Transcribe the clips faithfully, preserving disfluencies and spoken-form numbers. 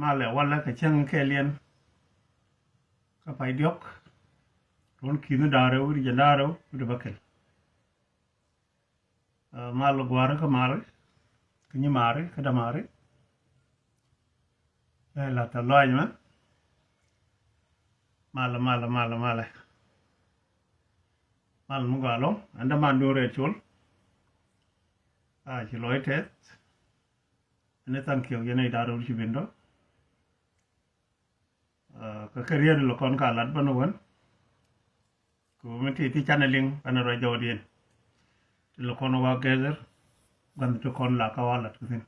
Malɛ walɛ kɛ cäŋ kɛɛliɛn kä pay diɔ̱k. Ruɔ̱n ki̱ni da̱ŋ rɛw wi̱cdɛ jiɛn da̱ŋ rɛw wi̱cdɛ bäkɛl. Ɛ, mal gua̱a̱ri kä mari, kä nyi mari kä dämari. Ɛ, la̱th ɛ lɔac mɛ. Malɛ, malɛ, malɛ, malɛ. Malɛ mi gɔaa ɛlɔ̱ŋ, ɛn däman duun rɛy col. A ci lɔc tɛth. Ɛn ɛ thank you yɛn ɛ i̱ da̱ŋ rɛw ci ben dɔ. Ɛ, kä kɛ riet lɔ kɔn ka lat bä ni wän. Kɛ ɣöö mi ti ti canɛ liŋ bä ni ruac jɔwdiɛn. Ti lɔ kɔn wa gather gua̱nh ti kɔn la ka wa lat kä thi̱n.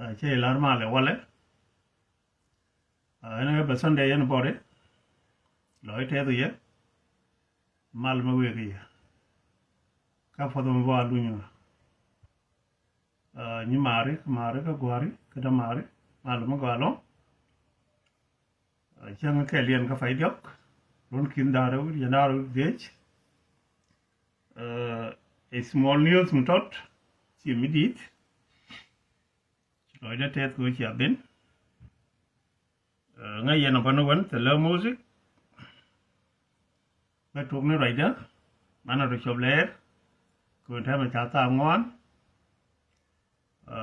Ɛ, cɛ i̱ lar malɛ walɛ. Ɛ, ɛn ɛ bɛ Sunday yɛn bɔri. Lɔ i̱ tɛth yɛ. Mal mi wek yɛ. Kä puɔth mi bä a luny ɣä. Ɛ, nyi mari, kä mari, kä gua̱ri, kä dämari, mal mi gɔaa ɛlɔ̱ŋ. Ɛ, cäŋ kɛɛliɛn kä pay diɔ̱k, ruɔ̱n ki̱ni da̱ŋ rɛw, jiɛn da̱ŋ rɛw wi̱cdɛ dhieec. Ɛ, ɛ small news mi tɔt, ci mi di̱i̱t. Lɔcdä tɛth kɛ ɣöö cia ben. Ɛ, ŋäc yɛn ɔ bä ni wän thilɛ music. Bä tuk ni ruacdä banɛ rɔ cop lɛɛr. Kɛ ɣöö täämɛ ca thaak ŋuan. Ɛ,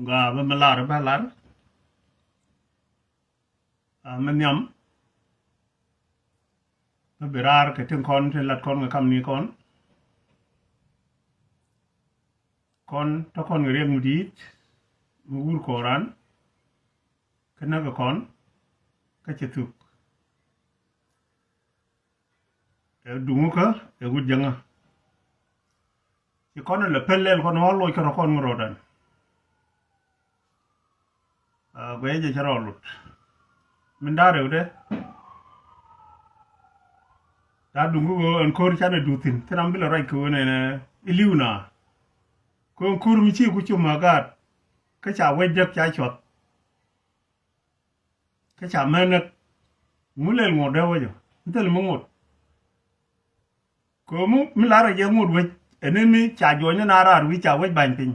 gɔaa bä mi lar bä lar. Ɛ, mi nhiam bä bi raar kɛ tin kɔn tin lat kɔn kɛ kamni kɔn. Kɔn te kɔn kɛ riɛk mi di̱i̱t mi wur kɔɔran. Kä näk kɛ kɔn kä cɛ thuk. Ɛ duŋukä ɛ wut jäŋä. Ci kɔn lɛ pɛl lɛl kɔn ɣɔl loc kärɔ kɔn ŋä rɔɔdan. Ɛ guɛcɛ jɛ cɛ rɔ lut. Min da̱ŋ rɛwdɛ. Da̱ŋ duŋ kä ɣöö ɛn ko̱r canɛ duth thi̱n thil ram bi lɛ ruac kɛ ɣöö nɛnɛ i̱ li̱w na. Kɛ ɣöö ɛn ko̱r mi ci ku cum a gaat. Kä ca wec däk ca cuɔth. Kä ca män näk. Ŋu lɛl ŋot dee wecä mi thil mi ŋot. Kɛ ɣöö mi mi lar a jɛ ŋot wec ɛn ni mi ca juɔcni na raar wi̱c ca wec ba̱ny piny.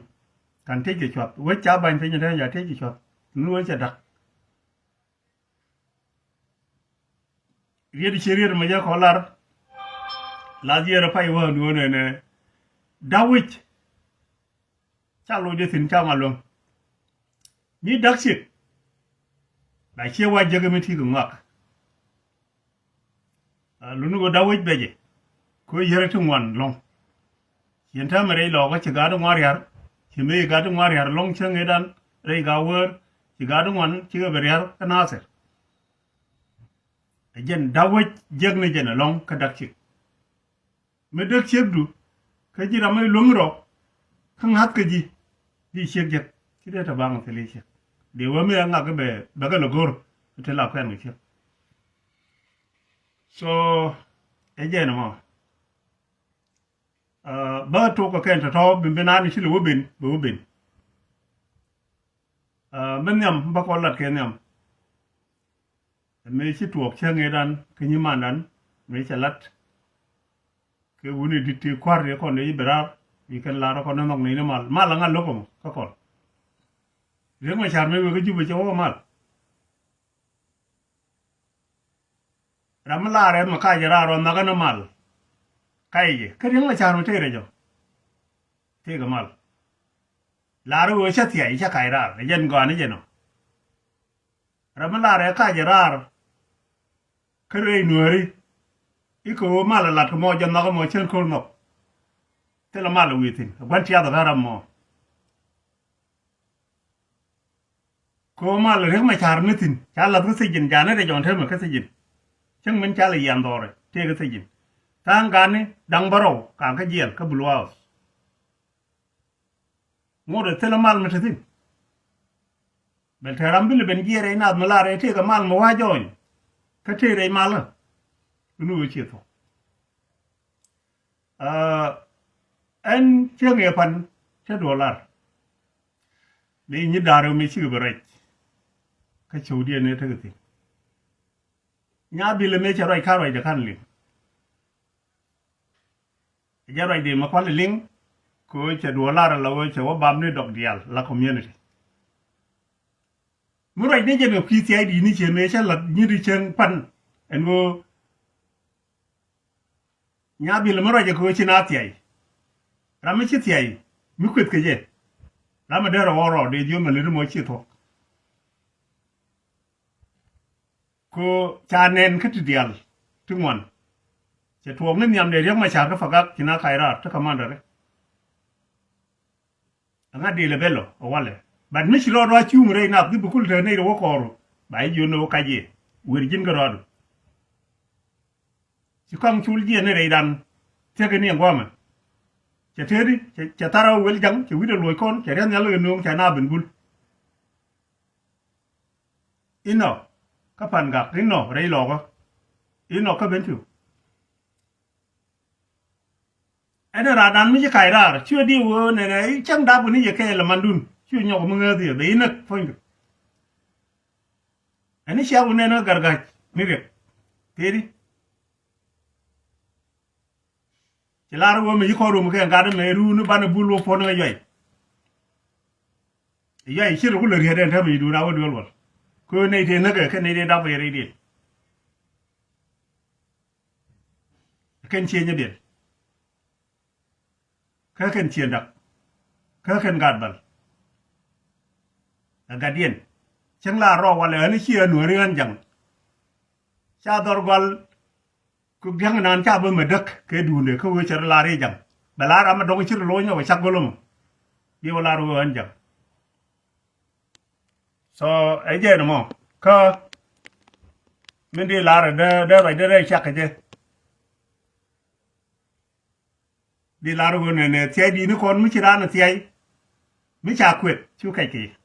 Ka̱n tëc kɛ cuath wec ca ba̱ny piny ɛn te ca tëc kɛ cuath. Ni wec cɛ da̱k. Riet ci riet mɛ jɛ kɔ lar. Lath yɛr pay wä ni wä nɛnɛ da̱k wec. Ca loc dee thi̱n ca ma luäŋ. Mi da̱k ciek. La ciɛ wa jek mi ti kɛ ŋuak. Luni kɛ da̱k wec bɛcɛ. Kɛ yɛrɛ ti ŋuan lɔŋ. Ciɛn täämɛ rɛy lɔɔkä ci gaat ŋuan riar. Ci mëë ci gaat ŋuan riar lɔŋ cäŋ ëëdan rɛy gaat wäär. Ci gaat ŋuan cikɛ bɛ riar kä Nathir. Ɛ jɛn da̱k wec jek ni jɛn ɛlɔŋ kä da̱k ciek. Mi dek ciekdu kä ji̱ ram mi luäŋ rɔ kä ŋa̱thkä ji̱. Di ciek jek ci dee te baŋ thil i̱ ciek. Di wä mi ɛ ŋak bɛ bɛ kɛ lɛ go̱r. Ti la kuɛn kɛ ciek. So ɛ jɛn ɛmɔ. Bä tok kɛ kɛn tɔ̱tɔ̱ bi bi naan ci lɛ wä ben bɛ wä ben. Bä nhiam bä kɔn lat kɛ nhiam. Mëë ci tuɔɔk cäŋ ëëdan kä nyimandan mëë cɛ lat. Kɛ wuni di̱t ti kua̱r yɛ kɔn dee ji̱ bi raar bi kɛn lar kɔn ni nhɔk ni ni mal mal aŋa lo̱k ɛmɔ kä kɔn. Riek Machar mëë wek kä Jubɛ cɛ wä mal. Ram mi lar ɛmɔ kac raar ɔ nhɔk ɛn mal. Kac jɛ kä Riek Machar mi tëë rɛc ɔ. Tëë kɛ mal. Lar wee cä thiac cä kac raar ɛ jɛn gɔaa ni jɛn ɔ. Ram mi lar ɛ kac raar. Kä rɛy nuääri i̱ kɛ ɣöö mal ɛ lat kɛ mɔ jɛ nhɔk ɛmɔ cän ko̱r nhɔk. Thilɛ mal ɛ wi̱i̱ thi̱n ɛ gua̱n tiath ɛ kä ram mɔ. Kɛ ɣöö mal ɛ Riek Machar ni thi̱n ca lath kä thijin ca ni rɛc ɔn täämɛ kä thijin. Cäŋ min ca lɛ yian dhɔrɛ tëë kä thijin. Tha̱a̱ŋ gani da̱ŋ bärɔw ka̱n kä jiɛl kä Blue House. Ŋot ɛ thilɛ mal mi te thi̱n. Bɛl te ram bi lɛ ben jiɛɛr rɛy naath mi lar rɛy tëëkɛ mal mi wa̱a̱ jɔɔny. Kä tëë rɛy malä. Bi ni wee ciɛ thuɔ̱k. Ɛn cieŋ yɛ pan cä duɔl lar. Mi nyi da̱r mi cikɛ bɛ rɛc. Kä cäwdiɛn ni tekɛ thi̱n. Nya bilɛ mëë cɛ ruac ka̱n ruacdɛ ka̱n liŋ. Jɛ ruacdɛ mɛ kual liŋ kɛ ɣöö cɛ duɔ̱ɔ̱r lar ala ɣöö cɛ wä bam ni dɔk diaal la community. Mi ruacdɛ jɛn kɛ kui̱ thia̱cdi̱t ni cɛ mëë cä la̱t nyit cäŋ pan ɛn ɣöö Nyabil mi ruacɛ kɛ ɣöö ci na thia̱c. Ram mi ci thia̱c mi kueth kɛ jɛ. Ram mi derɛ ɣɔr rɔɔd dee jiö mɛ lät mɔ ci thuɔ̱k. Kɛ ɣöö ca nɛn kä ti diaal ti ŋuan. Cɛ tuɔɔk ni nhiam dee Riek Machar kä Pagak ci na kac raar ti kamandare. Ɛŋa dee lɛ bɛl ɔ ɛ walɛ. But mi ci rɔɔd wa cuŋ rɛy nath di bi kul te nɛy rɛ wä kɔɔru ba ji̱ jiön ni wä kac yɛ wer ji̱n kä rɔɔdu. Ci kɔaŋ cul jiɛn ni rɛydan thiäk ni ɛn guamɛ. Cɛ tëëdi cɛ thar a wel jaŋ cɛ wi̱cdɛ luɔc kɔn cɛ riath nhial kɛ nööŋ cɛ na ben bul. Inɔ kä Pangak inɔ rɛy lɔkä. Inɔ kä Bentiu. Ɛn raandan mi ci kac raar cuɛ di wee nɛnɛ cäŋ dap kɛ ni yɛ kɛɛl ɛmandun cuɛ nyɔk mi ŋääth yɛ bɛ inäk puɔ̱nydu. Ɛn i̱ cia wä nɛn ɣä garga̱c ni riɛk tëëdi. Ci lar wä mi ci kɔn rom kɛ gat mɛ ruuni banɛ bul wä puɔ̱n ɣä yuay. Yuay ci rɛ ku lɛ riet ɛn täämɛ ci duun a wä duel wal. Kɛ nɛy tëë näkɛ kɛ nɛy tëë dap kɛ rɛydiɛn. Kɛn ciënyädiɛn. Kä kɛn ciëndak kä kɛn gat bal. Ɛ gatdiɛn cäŋ la rɔɔk walɛ ɣän ci ɣän nuääri ɣän jaŋ. Ca dhɔr gɔal. Ku bia̱ŋ nan ca bä mɛ däk kɛ duundɛ kä wee cɛ rɔ lar i̱ jaŋ. Bɛ lar amɛ dɔ̱ŋ ci rɔ lo̱ny ɛ wä cak gɔlä mɔ. Bi wä lar wee ɣän jaŋ. So ɛ jɛn mɔ kä min di lar dee dee ruac dee rɛy cak kɛ jɛ. Di lar ɣöö nɛnɛ thia̱cdi̱t ni kɔn mi ci raan thia̱c mi ca kueth cu kɛc kɛ.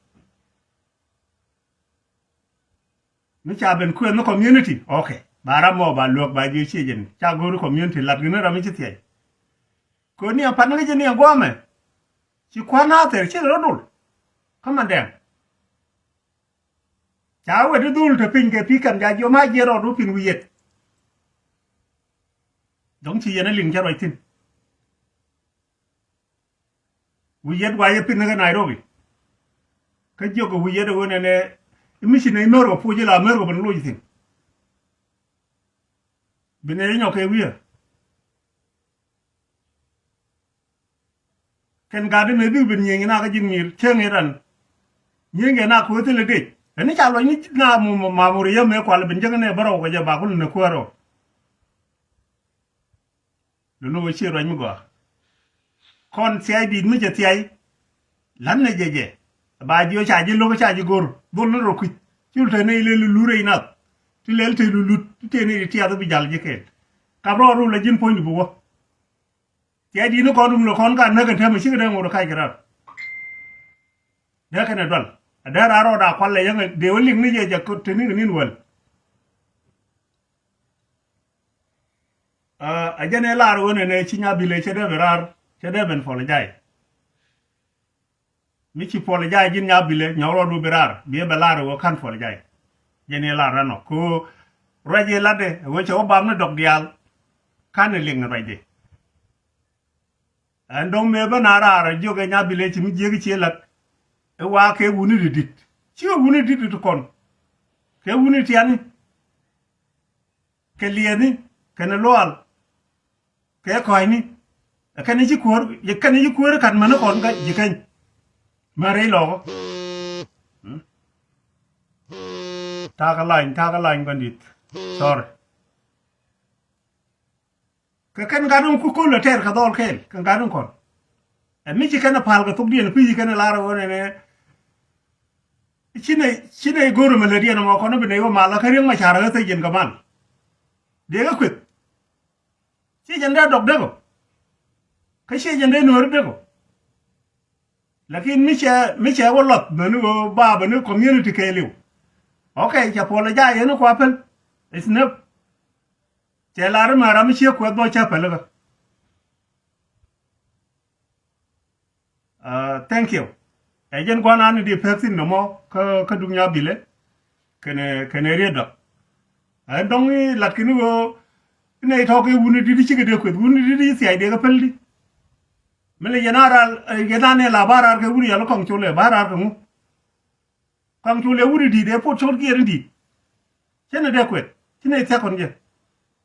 Mi ca ben kueth ni community ok. Ba ram mɔ ba luäk ba jiö ciec jɛn ca go̱o̱ri community lat gini ram mi ci thia̱c. Kɛ ni a pan kä jɛ ni a guamɛ. Ci kua̱n a thɛr ci rɔ dol. Kä man dɛŋ. Ca wet i̱ dhul te piny kɛ pi̱i̱ kɛm ca jiɔm a jiɛt rɔɔd wä pi̱n wi̱i̱ yet. Dɔ̱ŋ ci yɛn a liŋ cä ruac thi̱n. Wi̱i̱ yet wa yɛ pi̱n kä Nairobi. Kä jiök kɛ wi̱i̱ yet ɛ ɣöö nɛnɛ i̱ mi ci nɛy mär kɛ puc ila mär kɛ ben loc thi̱n. Bi nɛy inyɔk kɛ wi̱i̱ ɛ. Kɛn gat di mëë bik ben nyieny na kä ji̱n mi̱i̱r cieŋ i̱ ran. Nyieny kɛ na kuäär thilɛ dec ɛn ni ca luɔc ni na mamuri yäm mëë kual ben jäŋ nɛ bärɔw kɛ jɛ ba kul nɛ kuäär ɔ. Luni wä cië ruac mi gɔaa. Kɔn thia̱y di̱i̱t mi cɛ thia̱y. La̱t nɛ jɛ jɛ ba jiɔ ca ji̱ lo̱k ca ji̱ go̱r dhol ni rɔ kui̱c. Cul te nɛy lël lurɛ inath ti lɛl te lulut ti te nɛy ti tiath bi jal ji̱ kɛɛl. Kap rɔɔd rul a ji̱n puɔ̱nydu bi wä. Thia̱cdi̱t ni kɔn rum ni kɔn ka näk ɛn täämɛ cikɛ dee ŋot kac kɛ rar. Dee kɛn ɛ dual a dee rar rɔɔd a kual lɛ yäŋ dee wä liŋ ni jɛ jɛ te ni kɛ ni̱n wäl. Ɛ jɛn ɛ lar ɣöö nɛnɛ ci Nyabilɛ cɛ dee ben rar cɛ dee ben puɔl jay. Mi ci puɔl jay ji̱n Nyabilɛ nyɔk rɔɔd wä bi rar biɛ bɛ lar ɣöö ka̱n puɔl jay. Jɛn ɛ lar ran ɔ kɛ ɣöö ruac ɛ latdɛ ɛ ɣöö cɛ wä bam ni dɔk diaal. Ka̱n ɛ liŋ ruacdɛ. Ɛn dɔ̱ŋ mëë bä na raar ɛ jiök ɛ Nyabilɛ ci mi jiäk ci la̱t. Ɛ wa kɛ wuni di dit ci wuni dit dit kɔn. Kɛ wuni tiani kɛ liɛni kɛnɛ lual. Kɛ kɔ̱a̱cni ɛ kɛn ci kuäär kɛn ci kuäär kat mäni kɔn kä ji̱ keny. Mɛ rɛy lɔɔkä. Takä lany takä lany kɔn dit. Sorry. Kɛ kɛn gat in ku ko̱l ɛ tɛɛr kɛ dhɔl kɛɛl kɛn gat in kɔn. Ɛ mi ci kɛn ɛ pa̱l kɛ thokdiɛn ɛ pi̱i̱ ci kɛn ɛ lar ɛ ɣöö nɛnɛ. Ci nɛ ci nɛ go̱o̱r ɛmɛ lätdiɛn ɛmɔ kɔn ɛ bi nɛ ɣöö mal ɛ kä Riek Machar ɛ ɣä thec yɛn kɛ mal. Dee kɛ kueth. Ci jɛn dee dɔk dee kɔ. Kä ci jɛn dee nuääri dee kɔ. Lakin mi cɛ mi cɛ wä lɔth bäni ɣöö ba bäni community kɛɛliw. Ok cɛ puɔl ɛ jay yɛn kua päl. It's nep. Cɛ lar imɛ ram mi ciek kuɛth bä cä pälikä. Thank you. Ɛ jɛn gua̱n an di pek thin nɔmɔ kä kä duŋ Nyabilɛ. Kɛnɛ kɛnɛ riet dɔk. Ɛ dɔŋ i̱ lat kini ɣöö Nɛy tɔ̱ kɛ wuni di̱t cikɛ dee kueth, wuni di̱t ci thiac dee kɛ päl di. Mi lɛ yɛn a ral, yɛn a nɛ la ba rar kɛ wuni yɛl kɔŋ col ɛ ba rar kɛ ŋu. Kɔŋ col ɛ wuni di̱t ɛ pot col kiɛr in di̱t. Cɛn ɛ dee kueth ci nɛy thia̱k kɔn jɛ.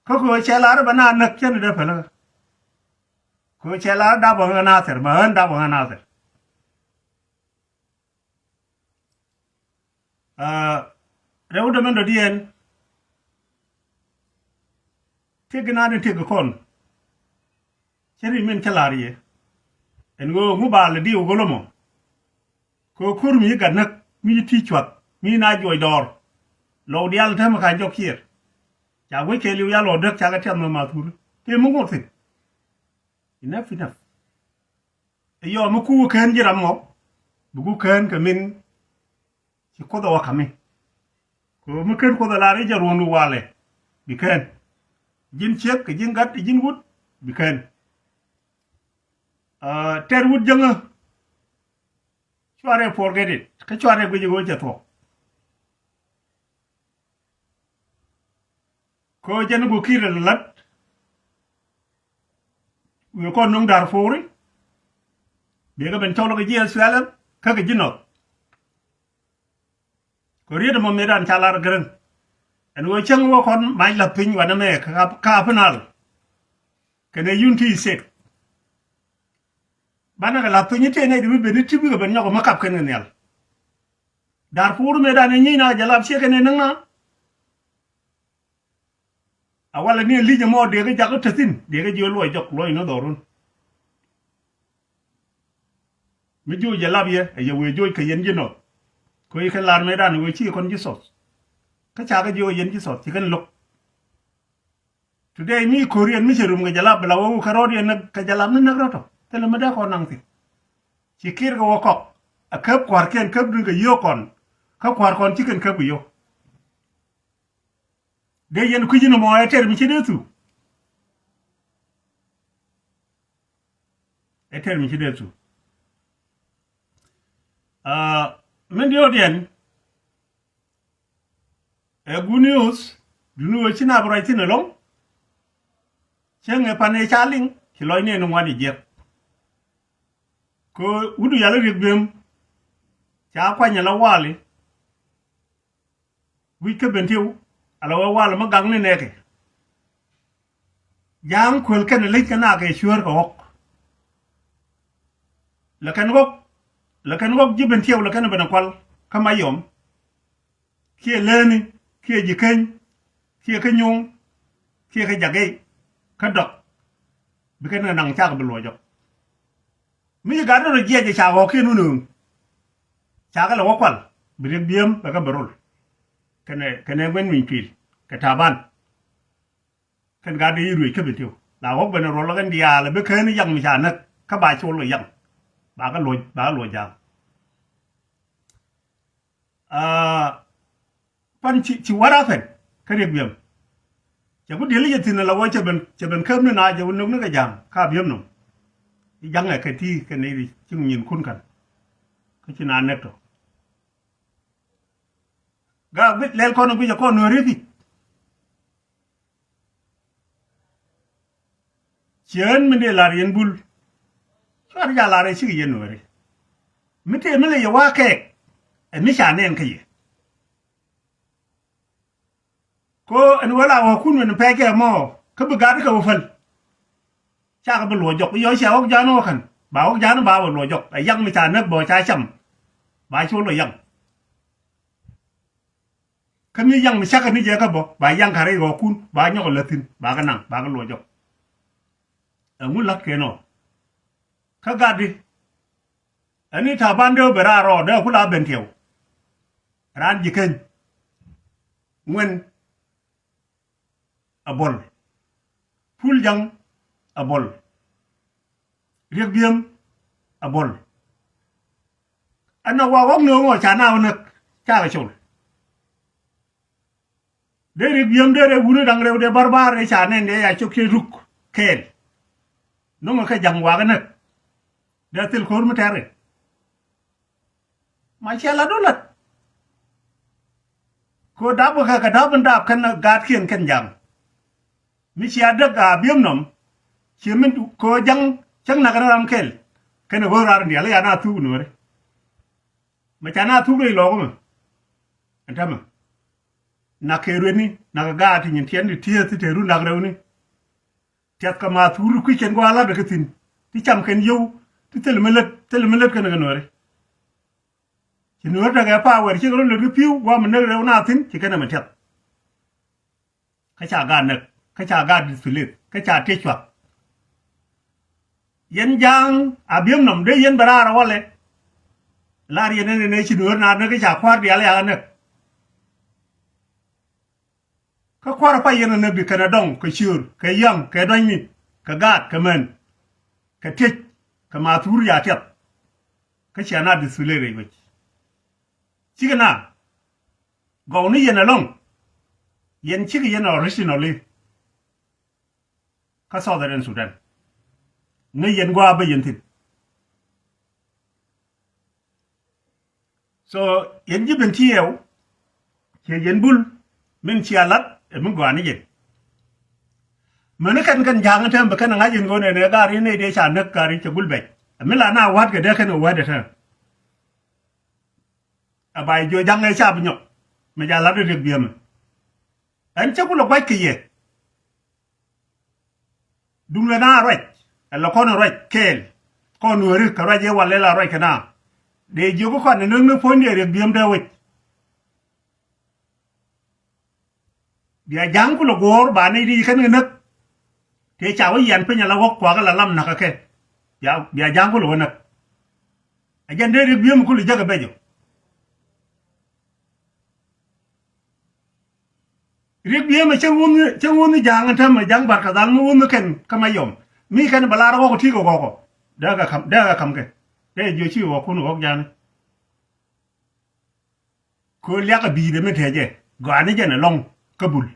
Kä kɛ ɣöö cɛ lar bɛ na näk cɛn ɛ dee päl kä. Kɛ ɣöö cɛ lar dap ɣän a nathɛr bɛ ɣän dap ɣän a nathɛr. Aa, rɛw dämɛn dɔ̱diɛn tëk gɛ naan in tëk gɛ kɔn. Cä ri min cä la̱r yɛ ɛn ɣöö ŋu bal di ɣöö gɔlä mɔ. Kɛ ɣöö ko̱r mi ci gat näk mi ci ti cuath mi na juɔc dɔɔr. Lɔw diaal täämɛ ka jɔk ciɛɛr. Ca guic kɛɛliw ya lɔ däk cakɛ tiath mɛ mathur. Tëë mi ŋot thi̱n. Enough, enough. Ɛ yɔɔ mi ku kään ji̱ ram mɔ bi ku kään kɛ min ci Kuoth ɛ wä ka̱mi. Kɛ mi kään Kuoth ɛ lar i̱ jɛ ruɔ̱n walɛ bi kään. Ji̱n ciek kɛ ji̱n gat kɛ ji̱n wut bi kään. Aa, tɛr wut jäŋä. Cuarɛ forget it kä cuarɛ guic ɛ ɣöö cɛ thuɔ̱k. Kɛ ɣöö jɛn i̱ ku ki̱i̱t ɛ la̱t. Wi̱i̱ kɔn nuŋ Darfuri. Biɛ kɛ ben cɔl kɛ ji̱ Australia kä kɛ ji̱ North. Kɛ riet ɛmɔ mëëdan ca lar gɛrɛn. Ɛn ɣöö cäŋ wä kɔn mac la̱th piny wanɛ mɛ kä, kä Upper Nile. Kɛnɛ Unity State. Banɛ kɛ la̱th piny i̱ tëë nɛy ti bi ben i̱ ti bikɛ ben nyɔk ɛmɛ kap kɛn kɛ nhial. Darfur mëëdan ɛ nyi̱i̱n a jɛ lap ciek kɛn ɛ näŋ na. A walɛ ni ɛ li̱c ɛmɔ dee kɛ jak kä te thi̱n dee kɛ jiök luɔc jɔk luɔc ni dhɔrun. Mi jiök jɛ lap yɛ ɛ yɛ wëë jiök kɛ yɛn ji̱ North. Kɛ ɣöö kɛ lar mëëdan ɛ wëë ci kɔn ji̱ South. Kä ca kɛ jiök yɛn ji̱ South ci kɛn lo̱k. Today mi ko̱r yɛn mi cɛ rum kɛ jɛ lap bi la wä wä kɛ rɔɔd yɛn näk kɛ jɛ lap ni näk rɔ̱tɔ. Thilɛ mi dee kɔn naŋ thi̱n. Ci kiɛɛr kɛ wä kɔk. A käp kua̱rkiɛn käp dun kɛ yio̱o̱k kɔn. Kä kua̱r kɔn ci kɛn käp kɛ yio̱o̱k. Dee yɛn kui̱c inɔ mɔ ɛ tɛr mi ci dee thu. Ɛ tɛr mi ci dee thu. Aa, min diɔ̱ɔ̱kdiɛn. Ɛ good news, duni ɣöö ci nap ruac thi̱n ɛlɔ̱ŋ. Cäŋ ɛ pan ëë ca liŋ ci lɔcni ɛn ŋuan i̱ jiɛk. Kɛ wut du yal i̱ Riek Biëm ca kuany ala wali. Wi̱c kä Bentiu ala wä wali mi gakni nɛɛkɛ. Ja̱a̱ŋ kuäl kɛn lec kɛ nak kɛ cuäär kɛ ɣɔ̱k. Lɛ kɛn ɣɔ̱k, lɛ kɛn ɣɔ̱k ji̱ Bentiu lɛ kɛn ben ɛ kual kä Mayɔm. Kiɛ Leni kiɛ Ji̱keny kiɛ kä Nyuŋ kiɛ kä Jagɛy kä Dɔk. Bi kɛn kɛ naŋ cak bi luɔc jɔk. Mi ci gat rɔ jiɛc ca ɣɔ̱kiɛn wun ööŋ. Ca kɛ lɛ wä kual bi Riek Biëm bɛ kɛ bi rol. Kɛnɛ kɛnɛ Ŋuɛn Wi̱ny Kuil kɛ Taban. Kɛn gat dee i̱ ruëc kä bi tiw la ɣɔ̱k ben ruɔl kɛn diaal bi kään i̱ yaŋ mi ca näk kä ba col kɛ yaŋ. Ba kɛ luɔc ba kɛ luɔc ja̱a̱ŋ. Aa, pan ci, ci what happened kä Riek Biëm. Cɛ ku diɛl i̱ cɛ thi̱n ala wä cɛ ben, cɛ ben käm ni na jɛ wä nökni kɛ ja̱a̱ŋ ka Biëm nɔm. I̱ ja̱ŋ ɛ kɛ ti kɛ ni ci nyinkun kän. Kä ci na nɛk tɔ. Ga guic lɛl kɔn guic ɛ kɔn nuɔ̱ri thi̱c. Cieen mi dee lar yɛn bul. Cuat ca lar yɛ cik yɛn nuɔ̱ri. Mi tëë mi lɛ yɛ wa̱a̱ kɛɛk ɛ mi ca nɛn kä yɛ. Ko ɛn wee la ɣɔ̱kun wen pɛc kɛ mɔ kä bi gat kɛ wä päl. Cakɛ bi luɔc jɔk yɔ cia ɣɔ̱k ja̱a̱n wä kän ba ɣɔ̱k ja̱a̱n ba wä luɔc jɔk ɛ yaŋ mi ca näk bä ca cam. Ba col wä yaŋ. Kä mi yaŋ mi cakɛ ni jɛ kä bä ba yaŋ ka rɛy ɣɔ̱kun ba nyɔk ɛ läthin ba kɛ naŋ ba kɛ luɔc jɔk. Ɛŋu la̱t kɛ nɔ kä gatdi. Ɛn i̱ Taban dee wä ben raar rɔɔdɛ ku la ben tiɛw. Raan Ji̱keny. Ŋuɛn. A bol. Pul Jaŋ. A bol. Riek Biëm. A bol. Ɛn na wa ɣɔk nööŋ ɔ ca na wä näk cakɛ col. Dee Riek Biëm dee rɛy wuni da̱ŋ rɛw dee barbar rɛy ca nɛn dee ya cok cɛ ruk kɛɛl. No̱ŋɛ kɛ Jaŋ wakä näk. Dee thil ko̱r mi tɛ̈ri. Ma ciɛ la dun lät. Ko dap kɛ kɛ dap in dap kɛn gaatkiɛn kɛn Jaŋ. Mi cia däk a biöm nɔm. Ciɛ min kɛ ɣöö ja̱ŋ cäŋ nak rɛl ram kɛl. Kɛn ɛ ɣöö raar in diaal i̱ ca na thuk nuɔ̱ɔ̱ri. Mɛ ca na thuk rɛy lɔɔk mɛ. Ɛn täämɛ. Nak kɛ ruetni, nak kɛ gaat ti nyin tiɛtni, ti ti̱eeth ti te run nak rɛwni. Tiɛth kɛ ma thuk ri kui̱c kɛn gua̱a̱r la̱t ɛ kä thi̱n. Ti cam kɛn yio̱w, ti thil mi lät, thil mi lät kɛn kɛ nuɔ̱ɔ̱ri. Ci nuɔ̱ɔ̱ri tekɛ power, cikɛ rɔ lät kä pi̱w, gua̱a̱r mi näk rɛw na thi̱n, ci kɛn ɛmɛ tiɛth. Kä ca gaat näk, kä ca gaat displace, kä ca tiec cuath. Yɛn ja̱a̱ŋ a biöm nɔm dee yɛn bɛ raar a walɛ. Lar yɛn ɛn ɛ nɛ ci nuɔ̱ɔ̱r na näk kä ca kua̱r diaal yakä näk. Kä kua̱r a pay yɛn a näk di kɛn a dɔŋ kɛ ciöör kɛ yäŋ kɛ duanyni kɛ gaat kɛ män kɛ tiec kɛ ma thur ya tiɛth. Kä cia na displace rɛy wec. Cikɛ na. Gɔw ni yɛn ɛlɔ̱ŋ. Yɛn cikɛ yɛn originally kä Southern Sudan. Ni yɛn gua̱a̱ bä yɛn thi̱n. So yɛn ji̱ Bentiu, ciɛ yɛn Bul, min cia lat ɛ mi gɔaa ni yɛn. Mäni kɛn kɛn ja̱a̱ŋ täämɛ kɛn ŋa̱c yɛn ɣöö nɛnɛ gaari nɛy dee ca näk gaari cɛ gul bɛc. Ɛ mi la na wa̱tkɛ dee kɛn kɛ wa̱tdɛ täämɛ. Ɛ ba jiök ja̱ŋ ɛ ca bi nyɔk. Mɛ ja lat ɛ Riek Biemɛ. Ɛn cä kulɛ gua̱c kɛ yɛ. Duŋ lɛ na ruac. Ɛ lɛ kɔn ruac kɛɛl. Kɔn weri kɛ ruac ɛ walɛ la ruac kɛ na. Dee jiök kɔn ɛ näk ni puɔ̱ny dee Riek Biem dee wec. Bia ja̱ŋ kulɛ guɔ̱ɔ̱r ba nɛy di kɛn kɛ näk. Tëë ca wä yian piny ala ɣɔ̱k kuakä la lam nakä kɛ. Bia, bia ja̱ŋ kulɛ wä näk. A jɛn dee Riek Biem kulɛ jäk ɛ bɛc ɔ. Riek Biem ɛ cä wun, cä wun ja̱ŋ ɛn täämɛ ja̱ŋ Barkadhal mi wun kɛn kä Mayom. Mi kɛn bɛ lar ɣɔ̱k ti kɛ ɣɔ̱k ɔ. Dee kɛ kam, dee kɛ kam kɛ. Dee jiö ci ɣɔ̱k kun ɣɔ̱k ja̱ni. Kɛ ɣöö liak a bi̱i̱dɛ mi tɛcɛ gɔaa ni jɛn ɛlɔ̱ŋ kä Bul.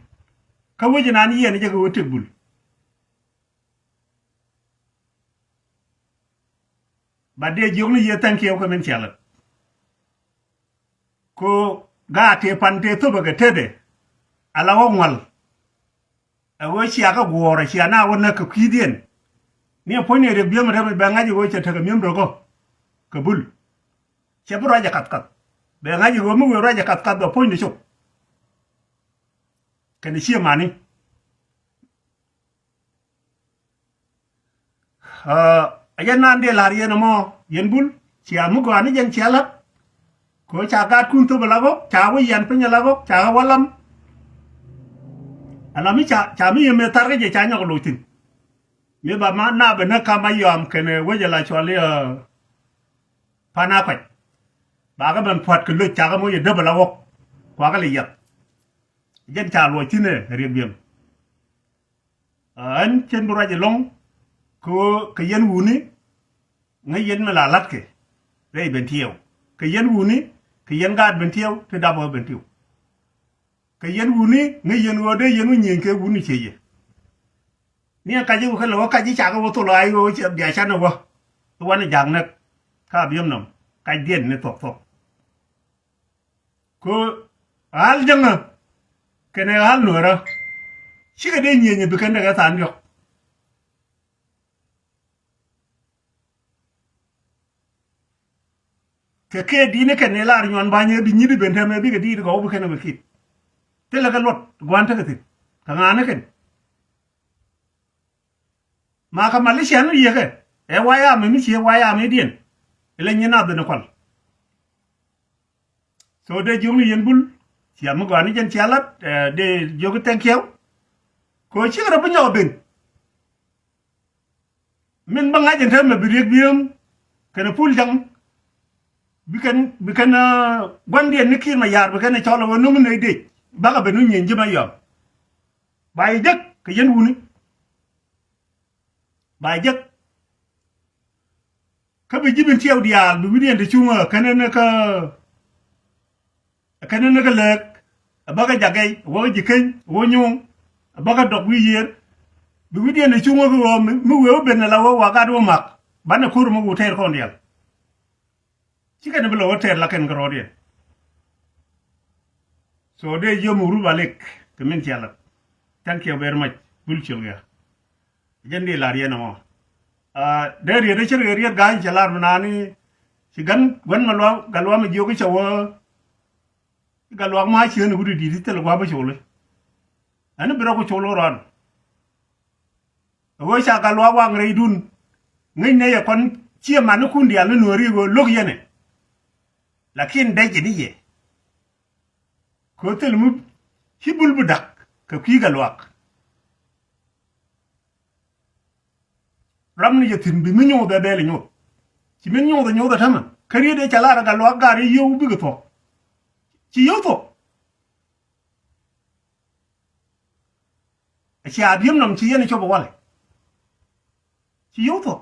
Kä wec ɛnan yiɛn jɛ kɛ ɣöö tëk Bul. Ba dee jiök ni yiëë thank you kɛ min cialät. Kɛ ɣöö gaat tëë pan tëë thöpä kɛ tetdɛ ala ɣɔ̱k ŋual. Ɛ ɣöö cia kɛ guɔ̱ɔ̱r ɛ cia na wä näk kɛ kui̱diɛn. Ni ɛ puɔ̱ny ni Riek Biem ɛ tɛmɛ bɛ ŋa̱c ɛ ɣöö cɛ tekɛ mi̱em rɔ gɔ̱ kɛ Bul. Cɛ bi ruac ɛ kathkath. Bɛ ŋa̱c ɛ ɣöö mi wëë ruac ɛ kathkath bɛ puɔ̱ny ni cop. Kɛn ɛ cië mani. Ɛ jɛn nan dee la̱r yɛn ɛmɔ yɛn Bul cia mi gɔaa ni jɛn cia la̱t. Kɛ ɣöö ca gaatkun thöp ala ɣɔ̱k ca wä yian piny ala ɣɔ̱k ca wä lam. Ala mi ca, ca mi yɛ mëë thar kä jɛ ca nyɔk loc thi̱n. Mi ba ma na bɛ näk kam a yɔam kɛnɛ wec ala cual i̱ ɛ pan a kɔc. Bakɛ ben pua̱t kɛ loc cakɛ moc ɛ däp ala ɣɔ̱k. Kuakɛ lɛ yiath. Jɛn ca luɔc thi̱n ɛ Riek Biem. Ɛ ɣän cɛn bi ruac ɛlɔ̱ŋ kɛ ɣöö kɛ yɛn wuni ŋäc yɛn mi la la̱tkɛ rɛy Bentiu. Kɛ yɛn wuni kɛ yɛn gaat Bentiu ti dap ɣä Bentiu. Kɛ yɛn wuni ŋäc yɛn ɣöö dee yɛn wä nyieny kɛ wuni ciɛ yɛ. Ni ɛn kac i̱ wä kɛ lɛ wä kac i̱ cakɛ wä thol ɣaac ɣöö bia canɛ wä i̱ wanɛ ja̱a̱k näk ka Abiɛm nɔm kacdiɛn ni thuɔ̱k thuɔ̱k. Kɛ ɣa̱l jäŋä kɛnɛ ɣa̱l nuäärä cikɛ dee nyieenyɛ bi kɛn däkɛ tha̱a̱ŋ diɔ̱k. Kɛ kɛɛ di̱t ni kɛn ni lar nyuan ba̱nyɛ bi nyi̱t i̱ ben tɛmɛ bikɛ di̱t kɛ wä bi kɛn ɛ bɛ ki̱t. Thilɛ kɛ luɔt gua̱n tekɛ thi̱n kɛ ŋa̱a̱n ni kɛn. Ma kä Malaysia ni yiekä ɛ wayam mi ci wayam i̱ diɛn. Ilɛ nyin a ben kual. So dee jiök ni yɛn Bul cia mi gɔaa ni jɛn cia lat, ɛ, dee jiök i̱ thank you. Kɛ ɣöö cikɛ rɔ bi nyɔk ben. Min bä ŋa̱c ɛn täämɛ bi Riek Biem kɛnɛ Pul Jaŋ. Bi kɛn, bi kɛn, ɛ, gua̱ndiɛn ni Kiir Mayar bi kɛn ɛ cɔl ɛ wä no̱ŋ nɛy dec. Bakɛ ben wä nyieny ji̱ Mayom. Ba yɛ jek kɛ yɛn wuni. Ba jek. Kä bi ji̱ Bentiu diaal bi wi̱diɛn ti cuŋä kɛn ni kä, kɛn ni kä lääk. Ɛ bäkä Jakɛy, ɛ wäkä Ji̱keny, ɛ wä Nyuuŋ, ɛ bäkä Dɔk wi̱i̱ yiër. Bi wi̱diɛn ti cuŋä kä ɣöö mi, mi wëë wä ben ala wä wakat wä mak. Banɛ ko̱r mi wä tɛɛr kɔn diaal. Cikɛ ni bi lɛ wä tɛɛr la kɛn kärɔɔdiɛn. So dee jiö muk rut ba lik kɛ min cia lat. Thank you very much. Bul ciöl kɛ. Jɛn di lar yɛn ɛmɔ. Dee riet ɛ cir kɛ riet ga̱a̱c cɛ lar mi nani. Ci gan guän ma luam, Gatluak mi jiök i̱ cɛ wä. Gatluak ma cieen i̱ wut i̱ di̱t i̱ thil gua̱a̱p i̱ col i̱. Ɛn i̱ bi rɔ ku col i̱ rɔɔn. Ɛ ɣöö ca Gatluak waŋ rɛydun. Ŋäcnɛ yɛ kɔn ciɛ manikun diaal ni nuääri ɣöö lo̱k yɛn ɛ. Lakin dɛc ini yɛ. Kɛ ɣöö thil mi ci bul bi da̱k kɛ kui̱ Gatluak. Ram ni jɛ thi̱n bi mi nyoth ɛ bɛl ɛ nyoth. Ci min nyoth ɛ nyoth ɛ tämɛ. Kä riet ɛ ca lar ɛ Gatluak gar i̱ yio̱w bikɛ thuɔ̱k. Ci yio̱w thuɔ̱k. Ɛ cia bi̱em nɔm ci yɛn ɛ cop ɛ walɛ. Ci yio̱w thuɔ̱k.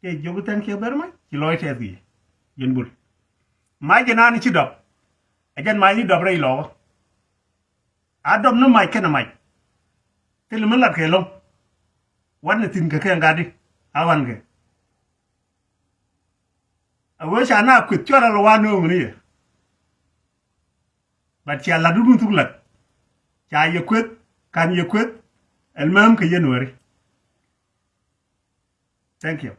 Kɛ jiök i̱ thank you very much. Ci lɔc tɛth kɛ yɛ. Yɛn bul. Mac jɛ naan i̱ ci dɔp. Ɛ jɛn mac ni dɔp rɛy lɔɔkä. A dɔp ni mac kɛnɛ mac. Thil mi lat kɛ lo̱ŋ. Wan ni thi̱n kɛ kɛ ŋa̱t di. A wan kɛ. A wee ca na kueth cuarɛ lɔ wa nööŋ ni yɛ. But cia lat dudun thuk lat. Ca yɛ kueth, kan yɛ kueth. Ɛl määm kɛ yɛ nuääri. Thank you.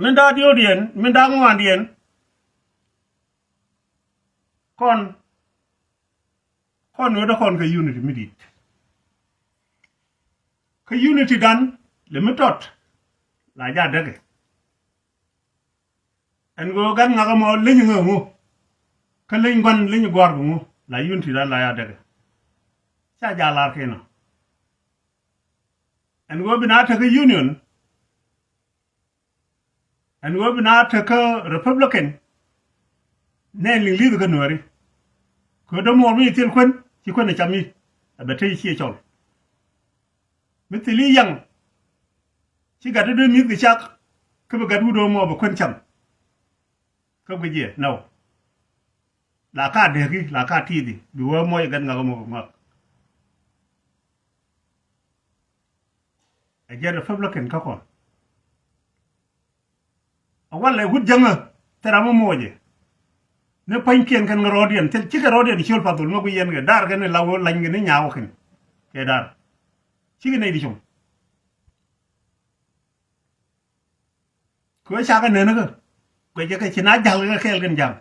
Min da̱a̱ diöödiɛn, min da̱a̱ ŋuandiɛn. Kɔn, kɔn nuet kɔn kɛ unity mi di̱i̱t. Kä unity dan lɛ mi tɔt la ja däkɛ. Ɛn ɣöö gan ŋak ɛmɔ leny ŋä ŋu. Kä leny gua̱n leny gua̱r kɛ ŋu la unity dan la ja däkɛ. Ca ja lar kɛn ɔ. Ɛn ɣöö bi na tekä union. Ɛn ɣöö bi na tekä Republican. Nɛ liŋ li̱th kä nuääri. Kɛ dämuɔɔr mi thil kuän ci kuän ɛ cam i̱. Ɛ bɛ tec ciɛ cɔl. Mi thil i̱ yaŋ. Ci gat dee mi̱th kɛ cak. Kä bi gat wut ɣöö mɔ bi kuän cam. Kä guic yɛ nɔw. La ka deki la ka tithi bi wä muɔc gat ŋak mɔ ŋak. Ɛ jɛ Republican kä kɔn. A walɛ wut jäŋä thil ram muɔcɛ. Ni pa̱nykiɛn kɛn kɛ rɔɔdiɛn thil cikɛ rɔɔdiɛn ciöl pathol ŋä guic yɛn kɛ dar kɛn la wä lany kɛ ni nyaawä kɛn kɛ dar. Cikɛ nɛy di cuŋ. Kɛ ɣöö cakɛ nɛn kä guɛcɛ kɛ ci na ja̱l kɛ kɛɛl kɛn ja̱ŋ.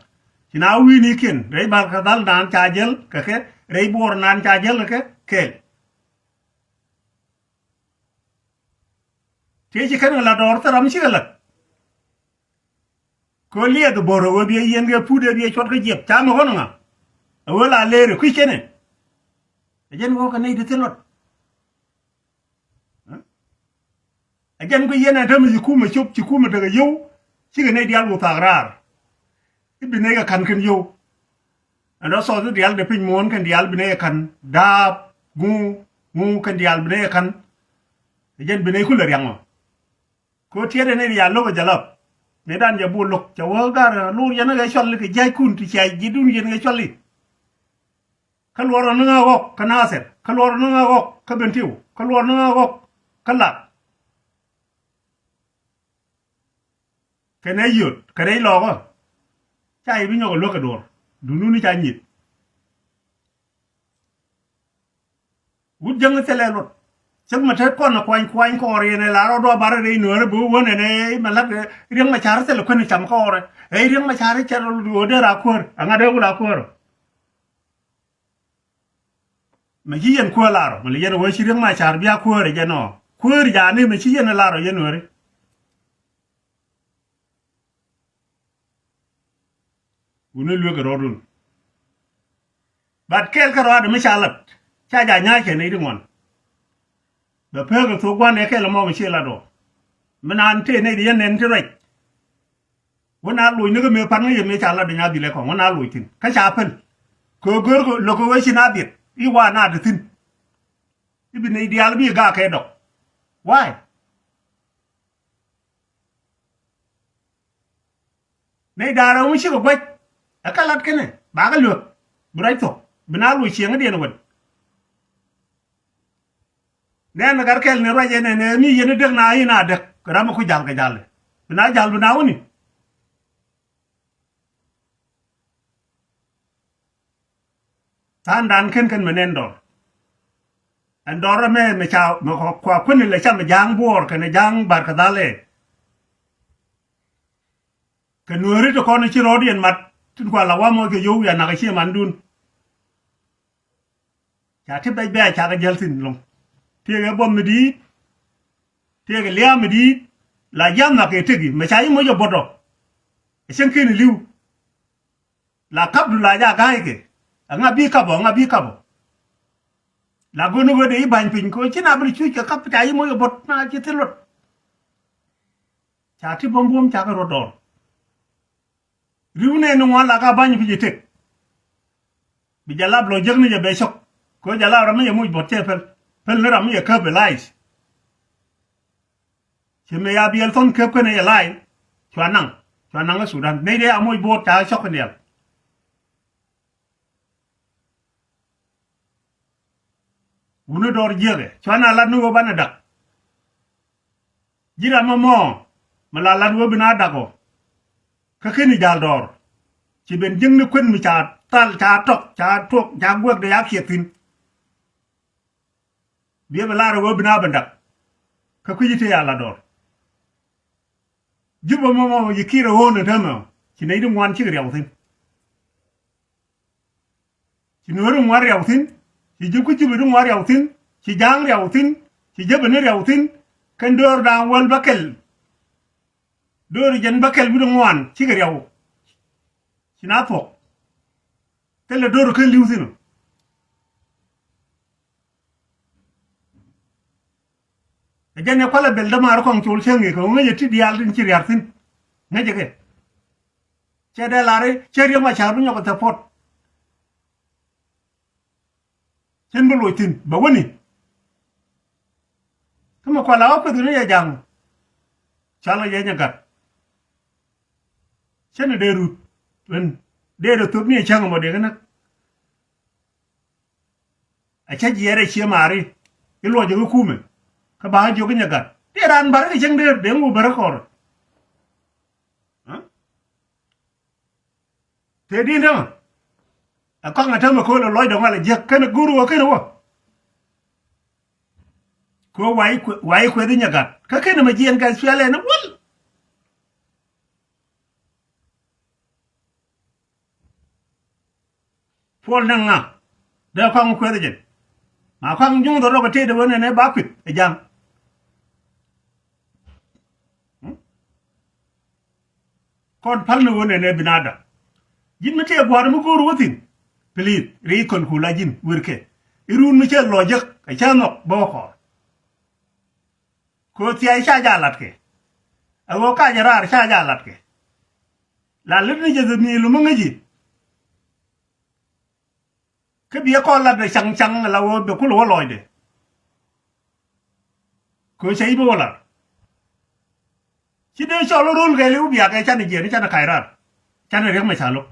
Ci na wi̱i̱nikiɛn rɛy bar kɛ dhal naan ca jäl kɛ kɛ rɛy buɔɔr naan ca jäl kɛ kɛ kɛɛl. Tëë ci kɛn kɛ la dɔɔr thil ram cikɛ la̱t. Kɛ ɣöö liɛth bo̱r ɛ ɣöö biɛ yiɛn kɛ put ɛ biɛ cuɔt kä jiɛp ca mɛ ɣɔn ŋa. Ɛ ɣöö la leer ɛ kui̱ cɛnɛ. Ɛ jɛn ɣöö kɛ nɛy ti thil luɔt. Ɛ jɛn kɛ yɛn ɛ täämɛ ci kumɛ cop ci kumɛ tekɛ yio̱w. Cikɛ nɛy diaal wä thaak raar. I̱ bi nɛy kɛ ka̱n kɛn yio̱w. Ɛn rɔ thɔɔth i̱ diaal dee piny muɔ̱ɔ̱n kɛn diaal bi nɛy kɛ ka̱n daap ŋu ŋu kɛn diaal bi nɛy kɛ ka̱n. Ɛ jɛn bi nɛy kulɛ riaŋ ɔ. Kɛ ɣöö tiɛɛt ɛn i̱ diaal lo̱k ɛ jɛ lap. Mëëdan jɛ bu lo̱k cɛ wä gar lo̱r yɛn ɛ kɛ cɔl i̱ kɛ jiackun ti cia ji̱dun yɛn kɛ cɔl i̱. Kä luɔrɔ ni ŋä ɣɔk kä Nathir kä luɔrɔ ni ŋä ɣɔk kä Bentiu kä luɔrɔ ni ŋä ɣɔk kä Lak. Kɛnɛ yöt kɛnɛ ilɔɔkä. Ca i̱ bi nyɔk ɛ luäk kɛ duɔ̱ɔ̱r duundun i̱ ca nyieth. Wut jäŋ thilɛ luɔt. Cäŋ mɛ te kɔn kuany kuany kɔɔr yɛn ɛ la rɔ duɔ barɛ rɛy nuäärä bi wä wän ɛn ɛ mɛ la̱t. Riäŋ mɛ ca̱r thilɛ kuän cam kɔɔrɛ ɛ riäŋ mɛ ca̱r cɛ rɔ duɔ dee ra kuäär ɛŋa dee wul a kuäär ɔ. Mɛ ci yɛn kuäär lar ɔ mɛ lɛ yɛn ɛ wee ci riäŋ mɛ ca̱r bia kuäär ɛ jɛn ɔ kuäär ja̱a̱ni mɛ ci yɛn ɛ lar ɔ yɛn nuääri. Wuni luek kɛ rɔɔdun. Bat kɛɛl kɛ rɔɔdɛ mi ca lat ca ja nya̱a̱ cɛ nɛy ti ŋuan. Bɛ pek kɛ thok gua̱n ɛ kɛl ɛmɔ mi ci lat ɔ. Mi naan tëë nɛy ti yɛn nɛn ti ruac. Wä na loc ni kä mëë pan ŋäc yɛ mëë ca lat ɛ nya dhil ɛ kɔŋ wä na loc thi̱n kä ca päl. Kɛ gör kɛ lo̱k kɛ wee ci na dhiet i̱ wa na dee thi̱n. I̱ bi nɛy diaal bi gaak kɛ dɔk. Why? Nɛy da̱a̱r ɛŋu cikɛ gua̱c ɛ kä lat kɛnɛ bakɛ luek. Bi ruac thok bi na loc cieŋädiɛn wän. Nɛn gat kɛl ni ruac ɛnɛ nɛ mi yɛn dek na i̱ na dek ram ku jal kɛ jal. Bi na jal bi na wuni. Tha̱a̱ŋdan ken ken mɛ nɛn dɔɔr Ɛn dɔr ɛmɛ mɛ ca mɛ kua kuäni lɛ cam ja̱a̱ŋ buɔɔr kɛnɛ ja̱a̱ŋ bar kɛ dhal ɛ. Kɛ nuääri ti kɔn ci rɔɔdiɛn mat tin kua la wamɔ kɛ yow ya nak cie mandun. Ca ti bɛc bɛc ca kɛ jäl thin loŋ. Tiekɛ buɔth mi di̱i̱t. Tiekɛ lia̱a̱ mi di̱i̱t. La jiath nak kɛ teki mɛ ca yi moc ɛ buɔtɔ. Ɛ cäŋ ki̱n li̱w. La kapdu la ja ga̱a̱c kɛ. Ɛŋa bi kapɔ, ɛŋa bi kapɔ. La go̱n wee dee i̱ ba̱ny piny kɛ ci na bi cuc kɛ kap ca i̱ moc kɛ buɔ̱t na ci thil luɔt. Ca ti buɔ̱m buɔ̱m ca kɛ ruɔt dɔɔr. Ri̱w nɛɛni ŋuan la ka ba̱ny piny itek. Bi jalap lɔ jek ni jɛ bɛ cɔk. Kɛ jalap ram mi yɛ muc buɔ̱t cɛ pɛl. Pɛl ni ram mi yɛ käp ɛ laic. Ci mëë ya biɛl thɔn kep kɛnɛ yɛ la̱a̱c. Cua naŋ. Cua naŋ kä Sudan nɛy dee a moc bo̱o̱t ca cɔk kɛ niɛl. Wuni dɔɔr jiäkɛ cua na lat ni wä banɛ dak. Ji̱ ram mɔ mɔ mɛ la lat wä bi na dak ɔ. Kä keni jal dɔɔr. Ci ben jiäkni kuën mi ca thal ca tɔk ca tuɔk ca guɛk dee ya kiɛ thi̱n. Biɛ bɛ lar ɛ wee bi na bɛ dak. Kä kui̱ci tëë ya la dɔr. Jupɛ mɔmɔ yi ki̱i̱r ɛ ɣöö nɛ täämɛ ci nɛy ti ŋuan cikɛ riaw thi̱n. Ci nuääri ŋuan riaw thi̱n. Ci jupɛ jupɛ ti ŋuan riaw thi̱n. Ci ja̱a̱ŋ riaw thi̱n. Ci jäpɛ ni riaw thi̱n. Kɛn döör da̱a̱ŋ wäl bä kɛl. Döör jɛn bä kɛl wi̱cdɛ ŋuan cikɛ riaw. Ci na thuɔ̱k. Thilɛ döör kä li̱w thi̱n ɔ. Ɛ jɛn ɛ kualɛ bel dämaar kɔŋ col cäŋ i̱ kɛ ŋäc ɛ ti diaal tin ci riar thi̱n. Ŋäc ɛ kɛ cɛ dee lar i̱ cɛ Riek Macar bi nyɔk ɛ thɛ puɔt. Cin bi loc thi̱n bɛ wäni. Kä mɛ kualɛ ɣä kueth ni yɛ ja̱ŋ. Calɛ yɛ nyɛ gat. Cɛn ɛ dee rut wen dee dee thop ni ɛ cäŋ ɛmɔ dee kä näk. A cä jiɛɛr ɛ cie maari i̱ luɔc ɛ kä kumɛ. Kä ba ɣä jiök i̱ nyɛ gat dee raan bär kɛ cäŋ dee dee ŋu bär kɔr. Tëë di̱n tämɛ ɛ kɔaŋ ɛ tämɛ ko̱l ɛ lɔcdɛ ŋɔl ɛ jiäk kɛn ɛ go̱o̱r wä kɛn ɛ wä. Kɛ wä wa̱i̱ kueth i̱ nyɛ gat kä kɛn ɛ mɛ jiɛɛn kɛ cuɛl ɛn ɛ wäl. Puɔl näk ŋa dee kɔaŋ kueth ɛ jɛn ma kɔaŋ juŋ dhɔrɔ kɛ tëëdɛ wen ɛn ɛ ba kueth ɛ ja̱ŋ. Kɔn päl ni ɣöö nɛnɛ binadam. Ji̱n mi tëë gua̱a̱r mi go̱o̱r wä thi̱n. Please ri kɔn ku la ji̱n wër kɛ i̱ run mi cɛ lɔ jek ɛ cä nhɔk bä wä kɔɔr. Kɛ ɣöö thia̱a̱c ca jaa latkɛ. Ɛ ɣöö kacɛ raar ca jaa latkɛ. La lät ni jɛ dhɛ mi̱i̱lu mi ŋäci. Kä biɛ kɔn lat bɛ caŋ caŋ la wä bɛ kul wä lɔcdɛ. Kɛ cɛ i̱ bä wä lat ci dee cɔl wä rol kɛ li̱w biakɛ canɛ jiɛn canɛ kac raar. Canɛ riɛk mɛ ca lo̱k.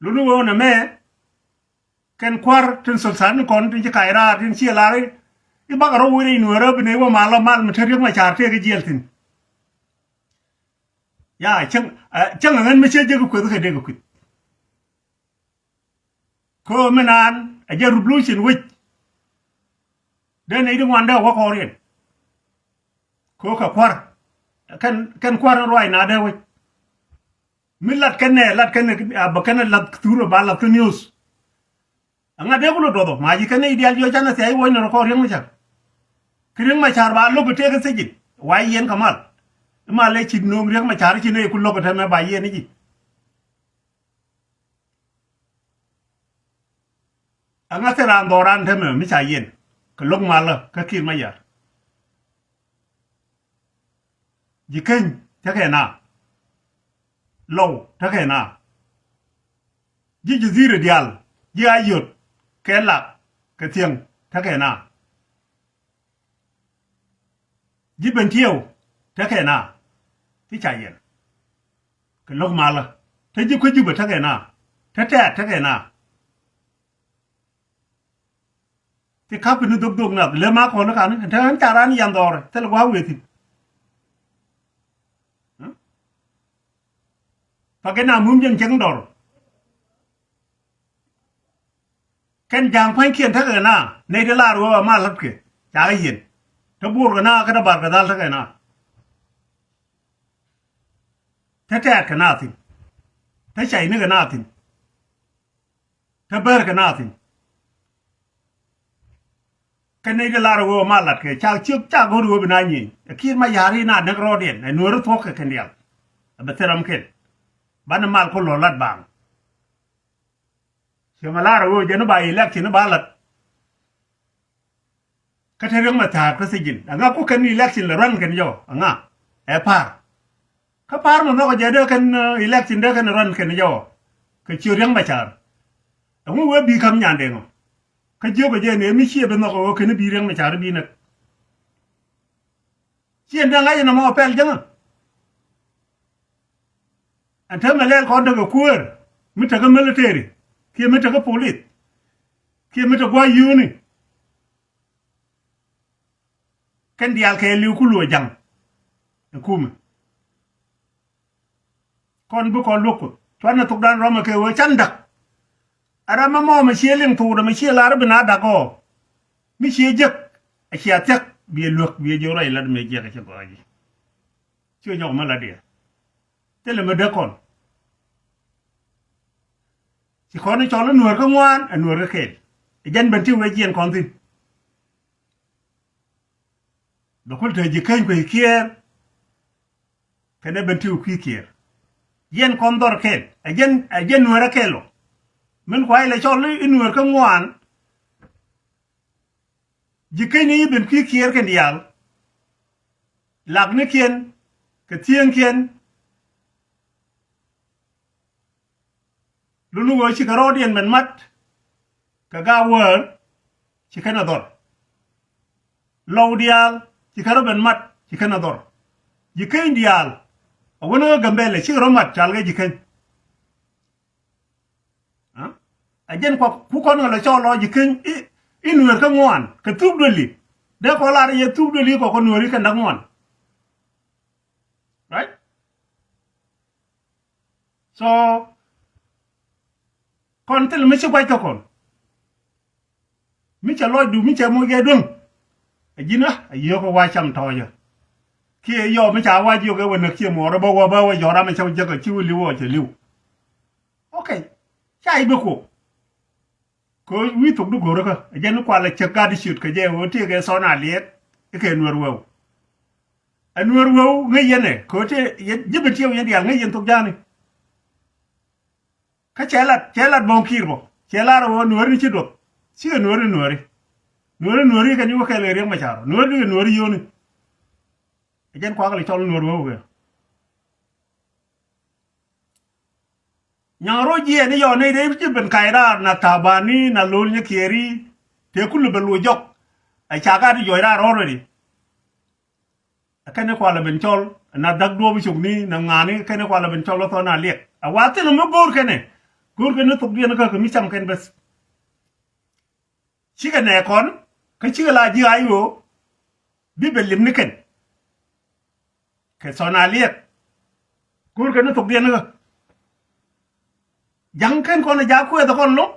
Luni wä wä nɛ mɛ kɛn kua̱r tin thol tha̱a̱n kɔn tin ci kac raar tin ci lar i̱ bakɛ rɔ wä rɛy nuäärä bi nɛy wä mal lɔ mal mi te riɛk mɛ ca̱a̱r tëëk jiɛl thi̱n. Ya cäŋ cäŋ ɛ ɣän mi cä jek kueth kɛ dek kueth. Kɛ ɣöö mi naan ɛ jɛ revolution wec. Dee nɛy ti ŋuan dee wä kɔɔriɛn. Kɛ ɣöö kɛ kua̱r kɛn kɛn kua̱r in ruac na dee wec. Mi lat kɛn nɛ lat kɛn a bä kɛn lath thur ba lath kä news. Aŋa dee kulɛ duɔth ɔ ma ji̱ kɛn nɛy diaal jiɔ canɛ thia̱c wuɔ̱c ni rɔ kɔɔriɛn mi ca̱r. Kɛ riɛk ma ca̱r ba lo̱k kɛ tëëk kä thiec ji̱ wa yiɛn kɛ mal. I̱ mal ɛ ci no̱o̱ŋ riɛk ma ca̱r ci nɛy ku lo̱k kɛ tɛmɛ ba yiɛn i̱ ji̱. Aŋa thil raan dhɔran tämɛ mi ca yiɛn kɛ lo̱k malä kä Kiir Mayar. Ji̱ keny tekɛ na. Lɔw tekɛ na. Ji̱ ji̱ dhiri diaal ji̱ a yot kɛ lak kɛ thiäŋ tekɛ na. Ji̱ ben tieu tekɛ na. Ti ca yɛn kɛ lo̱k malä te ji̱ kuec jupɛ tekɛ na. Te tɛ̈t tekɛ na. Ti ka̱p kɛ ni dhok dhok nath lem a kɔn ni kani te ɣän ca ran yan dhɔrɛ thil gua̱a̱k wee thi̱n. Pakɛ na mum jɛn cäŋ dɔr. Kɛn ja̱a̱ŋ pua̱nykiɛn tekɛ na nɛy ti lar ɣöö ama la̱tkɛ, ca kɛ yiɛn. Te Bor kɛ na, kä te Bar kɛ Dhal tekɛ na. Te Tɛ̈t kɛ na thi̱n. Te Cayni kɛ na thi̱n. Te Bär kɛ na thi̱n. Kɛn nɛy ti lar ɣöö ama la̱tkɛ, ca ciök ca go̱r ɣöö bi na nyieny. Ɛ Kiir Mayar i̱ na näk rɔɔdiɛn, ɛ Nuääri thuɔ̱k kɛ kɛn diaal. Ɛ bɛ thil ram kɛn. Banɛ mal ku lɔ lat baaŋ. Ciɛ mɛ lar ɣöö jɛn i̱ ba election i̱ ba lat. Kä te Riek Machar kä sijin. Aŋa ku kɛn election lɛ run kɛn jɛ ɔ? Aŋa? Ɛ pa̱a̱r. Kä pa̱a̱r mɛ nhɔkɛ jɛ dee kɛn, eh, election dee kɛn run kɛn jɛ ɔ? Kɛ ciö Riek Machar. Ɛŋu wee bi ka̱m nyandɛ ŋɔ? Kä jiökɛ jɛ ni mi ciɛ bi nhɔkɛ ɣöö kɛn bi Riek Machar bi näk. Ciɛ ni ŋa̱c ɛn ɛmɔ pɛl jäŋä. Ɛn te mɛ lɛl kɔn tekɛ kuäär mi tekɛ military kiɛ mi tekɛ police kiɛ mi te gua̱c yio̱o̱ni. Kɛn diaal kɛ li̱w ku luɔ ja̱ŋ. Ɛ kumɛ. Kɔn bi kɔn luɔk Kuoth. Cuanɛ thokdan rɔmɛ kɛ ɣöö can da̱k. Ɛ ram ɛmɔ mɛ ciɛ liŋ thokdɛ mɛ ciɛ lar bi na da̱k ɔ. Mi ciɛ jek. Ɛ cia thiäk biɛ luäk biɛ jiök ruac lat mɛ jiɛk ɛ cɛ gɔɔc ji̱. Ciɛ nyɔk mɛ lat diɛ. Thilɛ mɛ dee kɔn. Ci kɔn i̱ cɔl i̱ Nuäär kä ŋuan ɛ Nuäär kä kɛɛl. Ɛ jɛn ben ti wee jiɛn kɔn thi̱n. Bɛ kul te ji̱ keny kuec Kiir. Kɛnɛ ben ti wee kui̱ Kiir. Jiɛn kɔn dhɔr kɛɛl. Ɛ jɛn, ɛ jɛn Nuäär ɛ kɛɛl ɔ. Min kuay lɛ cɔl i̱ Nuäär kä ŋuan. Ji̱ keny i̱ ben kui̱ Kiir kɛn diaal. Laknikiɛn kɛ thi̱eŋkiɛn. Luni ɣöö cikɛ rɔɔdiɛn ben mat kɛ Gawäär ci kɛn a dhɔr. Lɔw diaal ci kɛn rɔ ben mat ci kɛn a dhɔr. Ji̱ keny diaal a wän ɣä Gambɛlɛ cikɛ rɔ mat cal kɛ ji̱ keny. Ɛ jɛn kua ku kɔn ɣä lɛ cɔɔl lɔ ji̱ keny i̱, i̱ Nuäär kä ŋuan kɛ thuk duëli. Dee kɔ lar yɛ thuk duëli kɔ kɔ Nuääri kɛn da̱k ŋuan. Right? So kɔn thil mi ci guac kä kɔn. Mi cɛ lɔcdu mi cɛ moc kɛ duäŋ. Ɛ ji̱n a yio̱k ɛ wa cam tɔɔcä. Kiɛ yɔw mi ca wa jiök ɛ wä näk ciɛ muɔɔr ɛ bä wä bä wä jɔ̱ɔ̱r ram ɛ cä wä jek ɛ ci wä li̱w ɔ cɛ li̱w. Okay. Ca i̱ bä kuɔk. Kɛ wi̱i̱ thok di go̱o̱rä kä ɛ jɛn kualɛ cäk gat di ciöt kɛ jɛ ɣöö tëëkɛ Thɔn Aliɛt i̱ kɛ Nuäär Wëw. Ɛ Nuäär Wëw ŋäc yɛn ɛ kɛ ɣöö tëë ji̱ ben tiɛw yɛn diaal ŋäc yɛn thok ja̱a̱ni. Kä cɛ lat, cɛ lat Bɔŋ Kiir bɔ cɛ lar ɣöö Nuääri ni ci duɔth. Cikɛ Nuääri Nuääri. Nuääri Nuääri kɛ ni wä kɛl kɛ Riek Machar Nuääri kɛ Nuääri yio̱o̱ni. Ɛ jɛn kuakɛ lɛ cɔl Nuäär Wëw kɛ. Nyaŋ ro̱c jiɛɛn i̱ yɔɔn nɛy dee ci ben kac raar na thabani na lo̱l nyi kiɛɛri. Tëë kulɛ bɛ lo̱c jɔk. Ɛ ca gat i̱ jɔc raar already. Ɛ kɛn i̱ kualɛ ben cɔl na dhak duɔ̱ɔ̱p i̱ cok ni na ŋa̱a̱ni kɛn i̱ kualɛ ben cɔl i̱ Thɔn Aliɛt. Ɛ wa thilɛ mi go̱o̱r kɛn ɛ go̱o̱r kɛn i̱ thok diɛn kä kɛ mi cam kɛn beth. Cikɛ nɛ kɔn kä cikɛ la ji̱ a i̱ ɣöö bi bɛ lim ni kɛn. Kɛ Thɔn Aliɛt go̱o̱r kɛn ni thokdiɛn kä ja̱ŋ kɛn kɔn ɛ ja̱ kuɛth ɛ kɔn lo̱ŋ.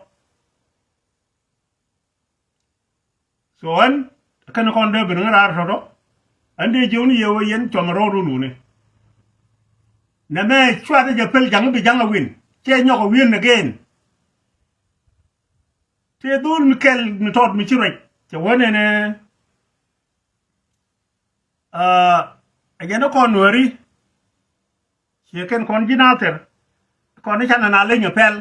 So ɛn kɛn kɔn dee ben ŋä raar tɔ̱tɔ̱. Ɛn dee jiökni yɛ wee yɛn cuɔm ɛ rɔɔdun wuni. Nɛmɛ cuath ɛ jɛ pel ja̱ŋ bi ja̱ŋ ɛ win cɛ nyɔk ɛ win again. Tëë dhol mi kɛl mi tɔt mi ci ruac cɛ wä nɛnɛ. Ɛ jɛn ɛ kɔn Nuääri. Ciɛ kɛn kɔn ji̱ Nathir. Kɔn i̱ canɛ na leny ɛ pɛl.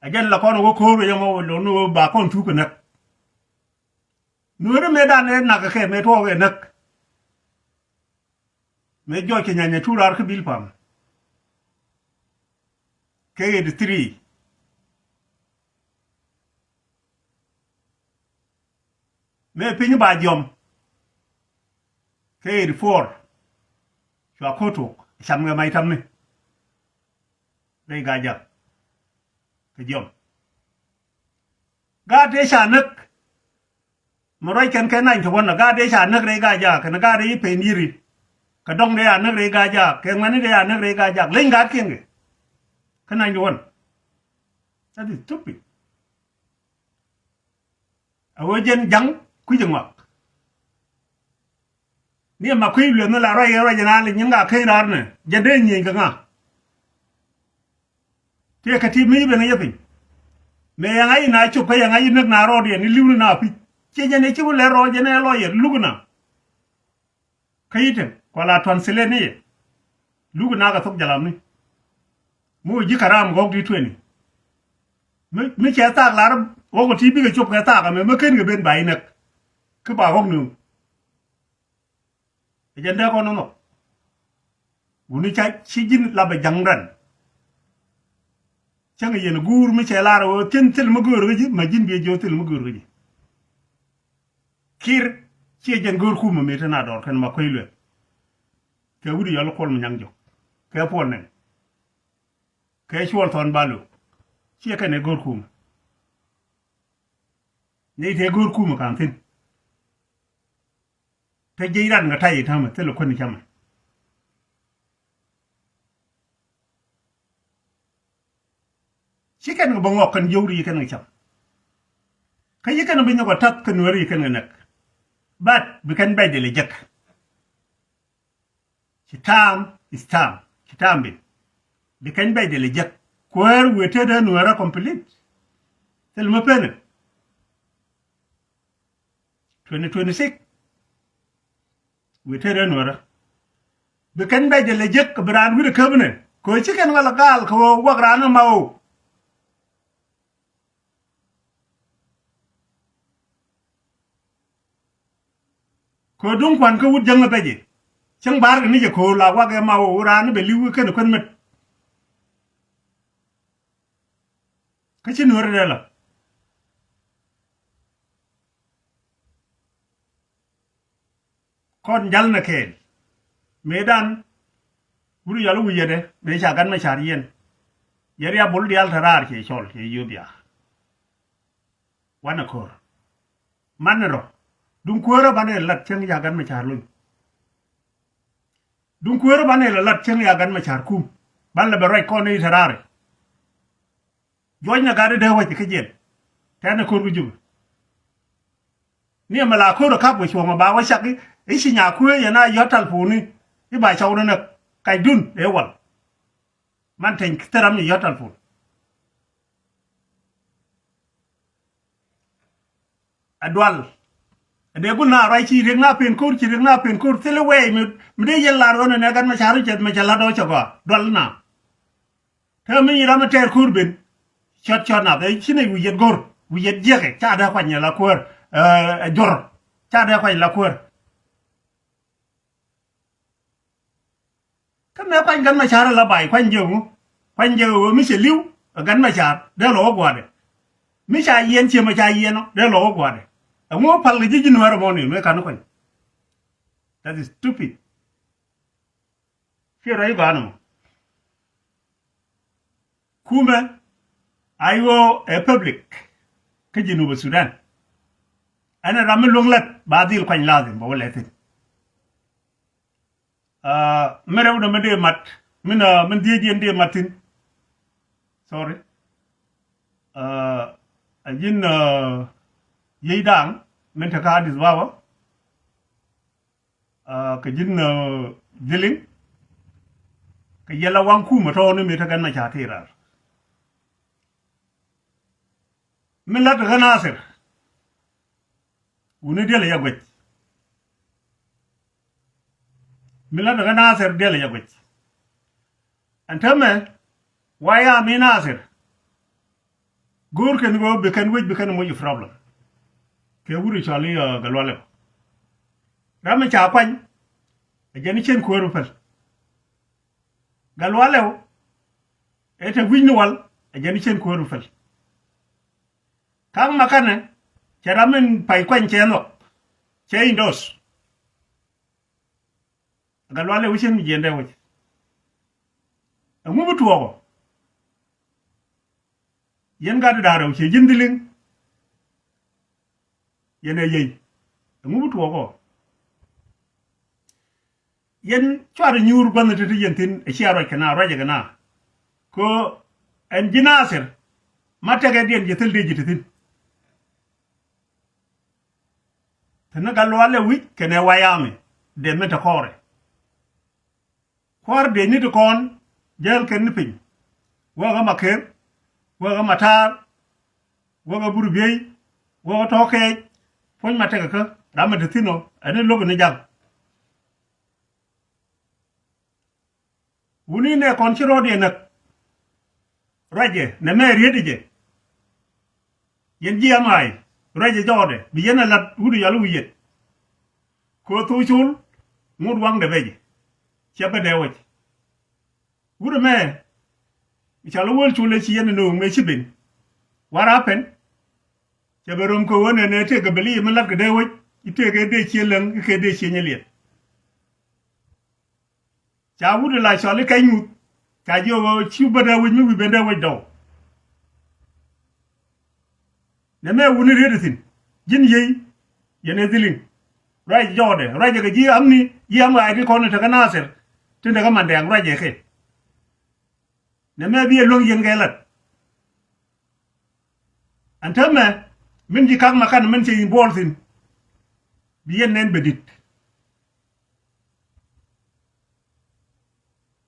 Ɛ jɛn la kɔn ɛ wä ko̱o̱r wec ɛmɔ wä lo̱n wä ba kɔn tuk ɛ näk. Nuääri mëë dan ɛ nak ɛ kɛ mëë tuɔɔk ɛ näk. Mëë jɔc kɛ nyanya cu raar kä bil pam. Kɛ eighty three. Mëë piny ba jiɔm. Kɛ eighty four. Cua ko̱ tok cam kɛ mac tamni. Rɛy Gajak kɛ jiɔm. Gaat tëë ca näk. Mi ruac kɛn kɛ nany kɛ wän ɛ gaat dee ca näk rɛy Gajak kɛn gaat dee i̱ pen yiri. Kɛ dɔŋ dee ca näk rɛy Gajak kɛ ŋuɛ̈ni dee ca näk rɛy Gajak leny gaat kiɛn kɛ. Kä nany kɛ wän. That is stupid. Ɛ ɣöö jɛn ja̱ŋ kui̱c ɛ ŋɔak. Ni ɛma kui̱ lueth ni la ruac ɛ ruac ɛn a li nyin ka keny raar nɛ jɛn dee nyieny kɛ ŋa. Tëë kä ti mi ben ɛ yɛ piny. Mëë yɛn a yi na cop kä yɛn a yi näk na rɔɔd yɛn ni li̱w ni na pi̱c. Ciɛ jɛn ɛ ci wä lɛ rɔɔd jɛn ɛ lɔ yɛn luk na. Kä yi tin kua la translate ni yɛ. Luk na kɛ thok jalam ni. Mi wä ji̱ karam gɔk di tueni. Mi, mi cɛ thak lar ɣɔk ti bikɛ cop kɛ thak amɛ mi ken kɛ ben ba inäk. Kä ba ɣɔk ni. Ɛ jɛn dee kɔn nɔnɔ. Wuni ca ci ji̱n lapɛ ja̱ŋ rɛn. Cäŋ yɛn guur mi cɛ lar ɣöö thi̱n thil mi göör kä ji̱ ma ji̱n biɛ jiɔ thil mi göör kä ji̱. Kir ciɛ jɛn go̱o̱r kumä mi te na dɔr kɛn ma kuec lueth. Kɛ wut yɔl kuɔl mi nyaŋ jɔk kɛ puɔl nɛn. Kɛ cuɔl thɔn balo ciɛ kɛn ɛ go̱o̱r kumä. Ni te go̱o̱r kumä kan thi̱n. Te jiec ran kɛ tac i̱ ta̱mɛ thilɛ kuän i̱ camɛ. Ci kɛn kɛ bä ŋɔk kɛn jiök ri ci kɛn kɛ cam. Kä ci kɛn bi nyɔk kɛ tath kɛ nueeri ci kɛn kɛ näk. But bi kɛn bɛc dee lɛ jek. Ci taam is taam ci taam bin. Bi kɛn bɛc dee lɛ jek. Kuäär wëë tet dee nueerä complete. Thil mi penɛ. Twenty twenty-six. Wi̱i̱ tet rɛn wärä bi kɛn bɛc dee lɛ jek kɛ bi raan wi̱rɛ käbinɛ kɛ ɣöö ci kɛn ɣä lɛ gaal kɛ ɣöö wak raan ɛ ma ɣöö. Kɛ ɣöö duŋ kuan kä wut jäŋ ɛ bɛc i̱ cäŋ ba̱a̱r kɛ ni jɛ kɛ ɣöö la wak ɛ ma ɣöö raan ɛ bɛ li̱w kɛn ɛ kuän met. Kä ci nuɔ̱ɔ̱ri dee lɔ. Kɔn jal nɛ kɛɛl mëëdan. Wut yɔl wi̱i̱ yɛtɛ mëë ca gat mɛ ca̱r yɛn. Yɛn ria bol diaal te raar cɛ cɔl cɛ Ethiopia. Wanɛ ko̱r man ni rɔ duŋ kuäärä banɛ lat cäŋ ca gat mɛ ca̱r luny. Duŋ kuäärä banɛ lɛ lat cäŋ ca gat mɛ ca̱r kum. Ban lɛ bɛ ruac kɔn i̱ te raar. Juɔcnɛ gat i̱ dee wec kä jiɛn tɛn ɛ ko̱r kä Jubɛ. Ni ɛmɛ la ko̱r ɛ kap kɛ cuɔ̱ŋ ɛ ba wä cak i̱ i̱ ci nyakuëë yɛn a yɔ̱t talponi i̱ ba cɔw ni näk kacdun ëë wal. Man teny thil ram ni yɔ̱t talpon. Ɛ dual ɛ dee gul na ruac ci riek na pen ko̱r ci riek na pen ko̱r thilɛ wɛɛc mi mi dee yɛn lar ɣän ɛ nɛ gat mɛ ca̱r i̱ cɛ mɛ cɛ la̱t ɔ cɛ gɔaa dual na. Te mi nyi ram mi tɛɛr ko̱r ben. Cɔt cɔt nath ɛ ci nɛy wi̱i̱ yɛt go̱r wi̱i̱ yɛt jiäkɛ ca dee kuany ɛ la kuäär. Ɛ juɔr ca dee kuany ɛ la kuäär. Kä mëë kuany gat mɛ ca̱r ɛ la bay kuany jɛ ŋu. Kuany jɛ ɣöö mi cɛ li̱w ɛ gat mɛ ca̱r dee lɔ wä gua̱a̱dɛ. Mi ca yiɛn ciɛ mɛ ca yiɛn ɔ dee lɔ wä gua̱a̱dɛ. Ɛŋu pal kɛ ji̱ ji̱ nuäär ɛmɔ ni mëë ka̱n kuany. That is stupid. Ciɛ ruac i̱ gɔaa nɔmɔ. Kumɛ a i̱ ɣöö ɛ public kä Jinub Sudan. Ɛn ɛ ram mi luäŋ lät ba dhil kuany lazim bɛ wä lɛ thi̱n. Aa, mi rɛwdɛ mi dee mat min aa min dhiec yɛn dee mat thi̱n. Sorry. Aa, a ji̱n aa yiec da̱a̱ŋ min te kä Addis Ababa. Aa, kɛ ji̱n aa dhiliŋ kɛ yɛl a waŋ kumɛ tɔɔni mi te gat mɛ ca ti raar. Mi lat ɣä Nasir wuni diɛl a yɛ guec. Mi lat ɣä Nasir diɛl a yɛ guec. Ɛn täämɛ waya mi Nasir. Go̱o̱r kɛn ɣöö bi kɛn wec bi kɛn moc problem. Kɛ wut cɔl i̱ ɛ Gatluak Lɛw. Ram mi ca kuany ɛ jɛn i̱ cien kuäär bi päl. Gatluak Lɛw ɛ te wi̱c ni wal ɛ jɛn i̱ cien kuäär bi päl. Ka̱ŋ ma kanɛ cɛ ram min pay kuany cɛ nhɔk cɛ indoors. Gatluak Lɛw wi̱cien mi jiɛn dee wec. Ɛŋu bi tuɔɔkɔ? Yɛn gat da̱a̱r rɛw ciɛ ji̱n dhiliŋ. Yɛn ɛ yiey. Ɛŋu bi tuɔɔkɔ? Yɛn cuarɛ nyuur gua̱nh ti ti yɛn thi̱n ɛ cia ruac kɛ na ruacɛ kɛ na. Kɛ ɛn ji̱ Nasir ma tɛkɛ diɛn ji̱ thil dee ji̱ ti thi̱n. Te ni Gatluak Lɛw wi̱c kɛnɛ White Army dee min te kɔɔrɛ. Kua̱r dee ni ti kɔn jäl kɛn ni piny. Wäkä Maker, wäkä Matar, wäkä Burbiey, wäkä Tɔ̱kɛɛc, puɔ̱ny ma tekɛ kä ram mi te thi̱n ɔ ɛn ni lo̱k ni ja̱k. Wuni nɛ kɔn ci rɔɔdiɛ näk. Ruacɛ nɛ mɛ riet jɛ. Yɛn ji̱ amaay ruacɛ jɔɔdɛ bi yɛn ɛ lat wut yɔl wi̱i̱ yɛt. Kɛ thok col ŋut waŋdɛ bɛ jɛ. Cɛ bä dee wec. Wut ɛmɛ mi ca lɔ wäl col ɛ ci yɛn ɛ no̱o̱ŋ mëë ci ben. What happened? Cɛ bɛ röm kɛ ɣöö nɛnɛ tëëkɛ bɛ li̱i̱ mi latkɛ dee wec i̱ tëëkɛ dee cië läŋ i̱ kɛ dee cië nyɛ liɛt. Ca wut la cɔl i̱ kɛc ŋuth. Ca jiök ɣöö ci bä dee wec mi wi̱i̱ ben dee wec dɔw. Nɛ mɛ wuni riet ithin ji̱n yiey. Yɛn ɛ dhiliŋ ruac jɔɔdɛ ruacɛ kɛ ji̱ amni ji̱ am ɣaac ti kɔn i̱ tekɛ Nathir. Tin tekɛ mandɛɛŋ ruacɛ kɛ. Nɛ mɛ bi ɛ luäŋ yɛn kɛ lat. Ɛn täämɛ min ji̱ ka̱k ma kan min cɛ in buɔl thi̱n. Bi yɛn nɛn bɛ di̱t.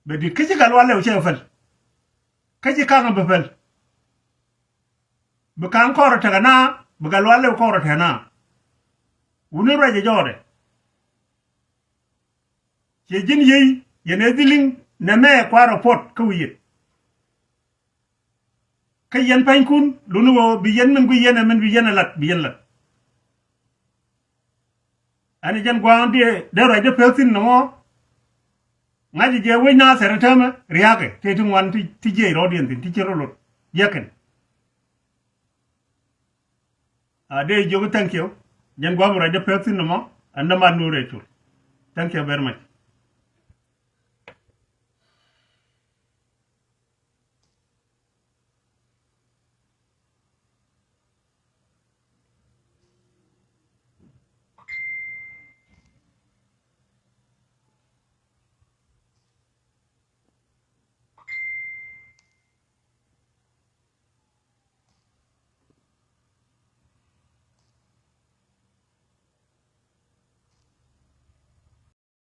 Bɛ di̱t kä ci Gatluak Lɛw cɛ päl. Kä ci ka̱ŋ bɛ päl. Bi ka̱ŋ kɔrɛ tekɛ na bi Gatluak Lɛw kɔrɛ tekɛ na. Wuni ruacɛ jɔɔdɛ. Ciɛ ji̱n yiey yɛn ɛ dhiliŋ nɛ mɛ kua̱r report kä wi̱i̱ yɛt. Kä yɛn pa̱nykun luni ɣöö bi yɛn min guiy yɛn ɛ min bi yɛn ɛ lat bi yɛn lat. Ɛn jɛn gua̱a̱ŋ diɛ dee ruacdä pek thi̱n nɔmɔ. Ŋa̱cä jɛ wec Nathir ɛ täämɛ ria̱a̱kɛ tëë ti ŋuan ti jiɛc rɔɔdiɛn thi̱n ti ci rɔ lot jiäkɛn. A dee jiök i̱ thank you. Jɛn gua̱a̱ŋ mi ruacdä pek thi̱n nɔmɔ. Ɛn dämaat nu rɛy col. Thank you very much.